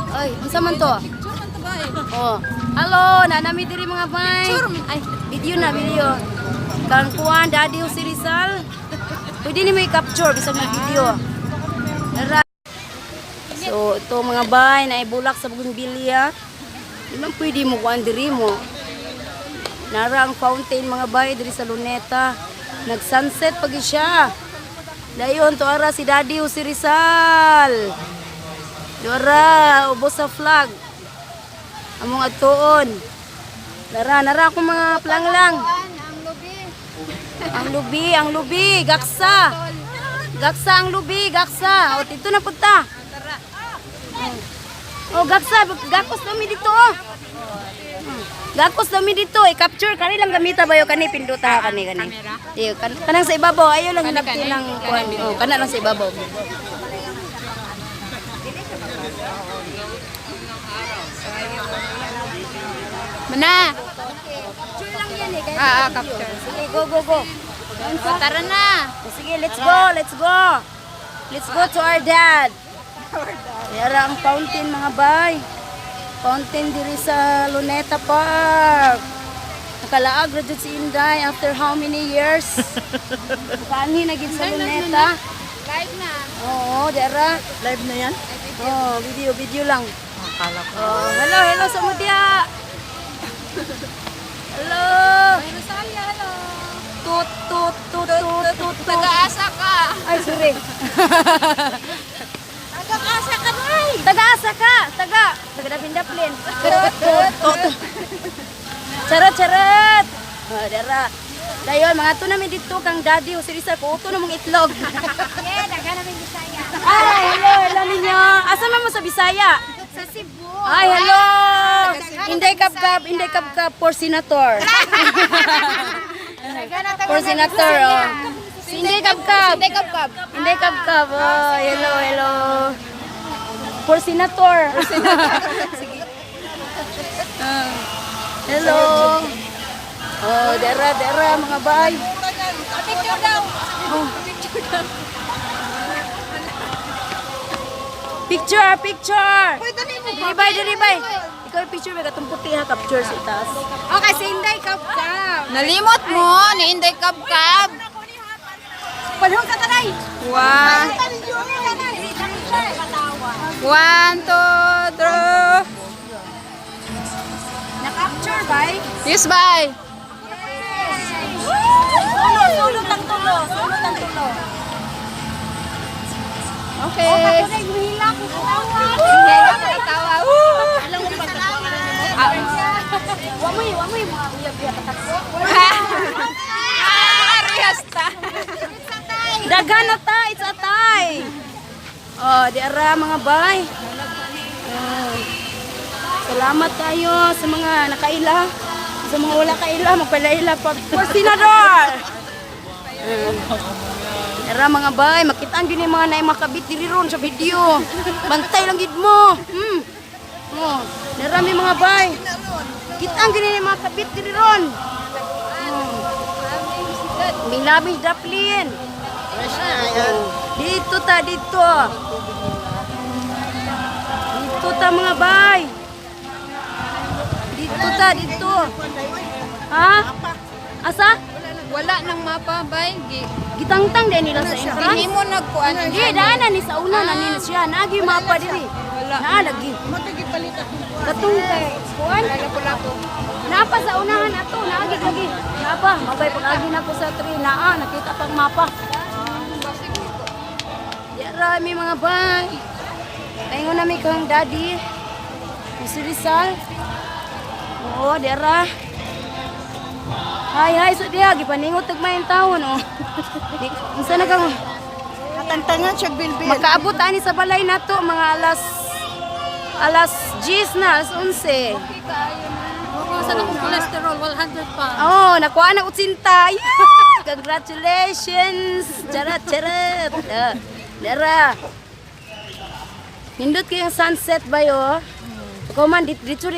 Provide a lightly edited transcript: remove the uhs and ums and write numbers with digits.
Ay, unsa man to? Picture man to ba eh? Oh. Hello, naa nami diri, mga bay. Ay, video na, video. Kang kuan, Daddy si Rizal. Pwede ni may capture bisag may video. Tara. So, ito, mga bay, naibulak sa bougainvillea. Di man pwede mo kuan diri mo. Nara ang fountain, mga bay, diri sa Luneta. Nag-sunset pag siya. Dayon to ara si Daddy si Rizal. Dora, ubos sa flag. Among atuon. Nara, nara akong mga planglang. Ang lubi. Ang lubi, ang lubi, gaksa. Gaksa ang lubi, gaksa. O, dito na punta. O, gaksa, gakos dami dito, oh. Gakos dami dito. I-capture kani lang gamita ba yo kani pindota kani kani. Iyo, kanang sa ibabaw ayo lang nabti lang kuan. Oh, kana lang sa ibabaw. Mana? Capture lang yan eh. Ah, ah, capture. Sige, go, go, go. O, tara na. Sige, let's go, let's go. Let's go to our dad. Yara ang fountain, mga bay. Fountain diri sa Luneta Park. Nakalaag ra jud si Inday after how many years? Kani na gid sa Luneta. Live na. Oo, dara. Live na yan? Oh, video, video lang. Akala ko. Oh, hello, hello sa mudya. Hello. Ay, Rosalia, hello. Tut tut tut tut tut. Tut. Taga-asa ka. Ay, sorry. Taga-asa ka, bay. Taga-asa ka! Taga! Taga Dapin-Daplin. Tut, tut, tut. Charot, charot! Oh, dara. Dayon, mga to namin dito kang Daddy o si Rizal, kuto na mong itlog. Yeah, daga namin Bisaya. Ay, hello, hello ninyo. Asa man mo sa Bisaya? Sa Cebu. Ay, hello! Inday Kabkab, Inday Kabkab for senator. For senator, oh. Si Inday Kabkab. Inday Kabkab. Inday Kabkab, oh. Hello, hello. For senator. Sige. Ah. Hello. Oh, dera, dera, mga bay. Picture daw. Picture daw. Picture, picture. Diri bay, diri bay. Ikaw yung picture, may katong puti ha, capture sa itaas. Okay, si Inday Kabkab. Nalimot mo ni Inday Kabkab. Panahon ka tanay. One. One, two, three. Na-capture, bay? Yes, bye. Sulo, sulo tang tulo, sulo tang tulo. Okay. Hila ko tawa. Hila ko tawa. Woo! Alam mo pa wa mo mga uyab-uyab katakbo. Ah, rehas ta. Daghan na ta, it's a tie. Oh, di ara, mga bay. Oh. Salamat kayo sa mga nakaila. Sa mga wala kaila, magpalaila pa. For senador! Ara, mga bay, makitaan gyud ni mga naay makabit diri ron sa video. Bantay lang gid mo. Oh, dara mi, mga bay. Kitaan gyud ni mga kabit diri ron. Milabi daplin. Fresh na yan. Dito ta, dito. Dito ta, mga bay. Dito ta, dito. Ha? Asa? Wala nang mapa, bay. Gitangtang din nila sa entrance. Gihimo nagkuan. Di, daanan ni sa una na nila siya. Naagi mapa diri. Naa lagi. Katong kay kuan. Lapu-lapu. Napa sa unahan ato, naagi lagi. Napa, mabay pag-agi na ko sa tree naa, nakita pang mapa. Di rami, mga bay. Paingon na mi kang Daddy. Si Rizal. Oo, di ra. Hi, hi, so diha, gipaningot tagmay ang taon, oh. Unsa na kang Katantangan siya bilbil. Makaabot ani sa balay nato mga alas alas 10 na, alas 11. Okay, kaayo na. Sa akong cholesterol, 100 pa. Oh, nakuha na 80. Yeah! Congratulations! Charot, charot. Dara. Nindot kayong sunset ba yo? Ikaw man, dito rin.